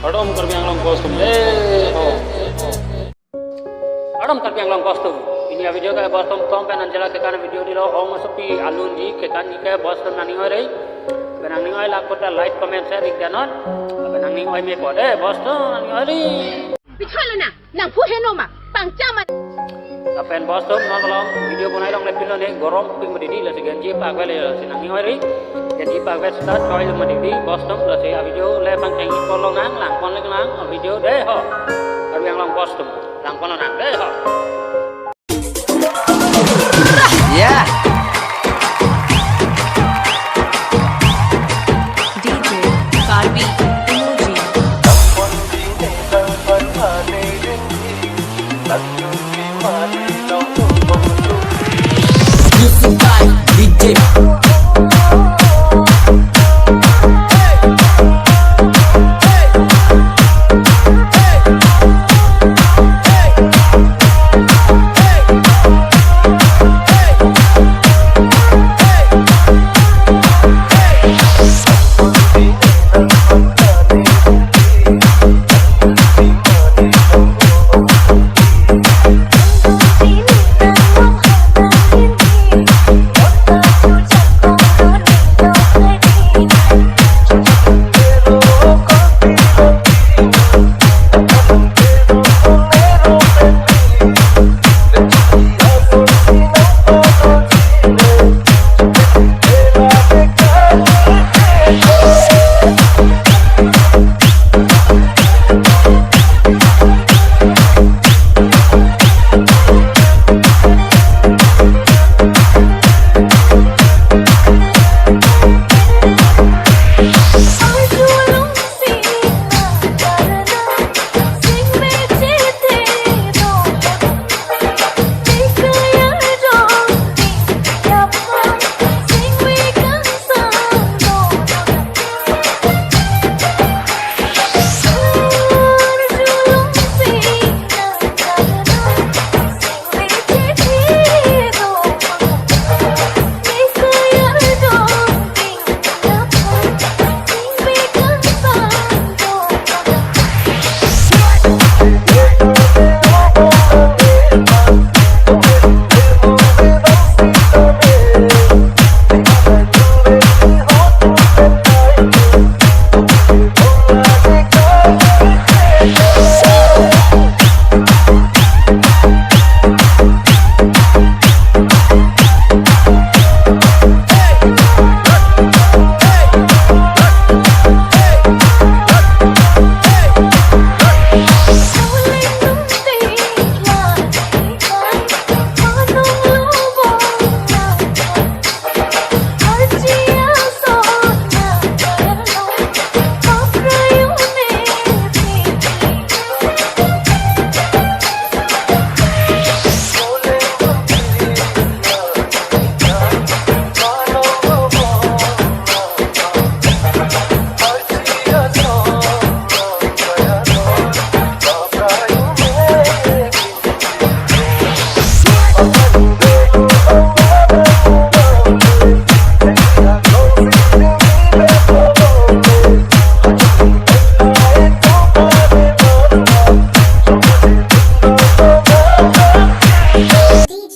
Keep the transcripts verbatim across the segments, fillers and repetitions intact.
Kardom Karbi Anglong bostum dei ho. Kardom Karbi Anglong bostum. Pini avideo ke bostum Tom pen Angela kekan avideo dei lo, ong asopi alunji kekanji ke bostum nangning oi dei. Pen nangning oi lak pute like, comment, share ik dei non. Pen nangning oi me po dei bostum nangning oi dei. Pichala na, nang phu heno ma, pangcha ma. Lapen bostum non malom video bonai longle pinlo ne, gorom pik ma dei dei, lasi genji pakve le, lasi nangning oi dei. Genji pakve seta choi lo ma dei dei bostum, lasi avideo le pangcheng ik po lonang, lang pon lonang avideo dei ho. Karbi Anglong bostum, lang pon lonang dei ho. Yeah. D J Karbi Emoji. Music by D J. D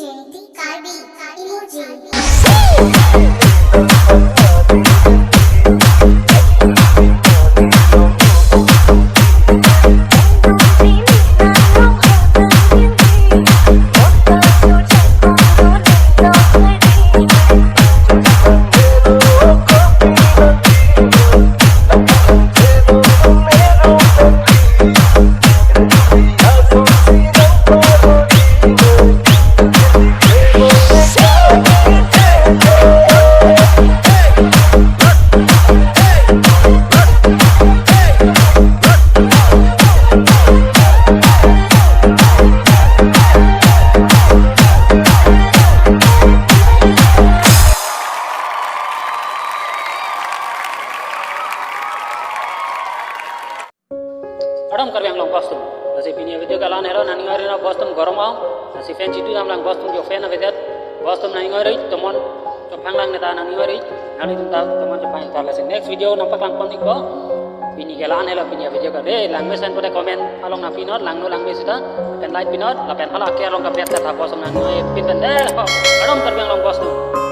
J Karbi Emoji. Kardom Karbi Anglong bostum. Lasi pini avideo ke la-an helo, nangning oi dei non bostum gorom ong. Lasi fan chitu dam lang bostum jo fan avedet. Bostum nangning oi dei, tomon chophang lang neta nangning oi dei. Nanglitum ta tomon chophang ta, lasi next video nangpaklang pon ikpo. Pini ke la-an helo pini avideo ke. De, langmesen pute comment along nangpinon, langno langme sita, pen like pinon, lapen hala ke along kaprek ta tha bos nang noi pin pen de, ho, aram Karbi Anglong bos no.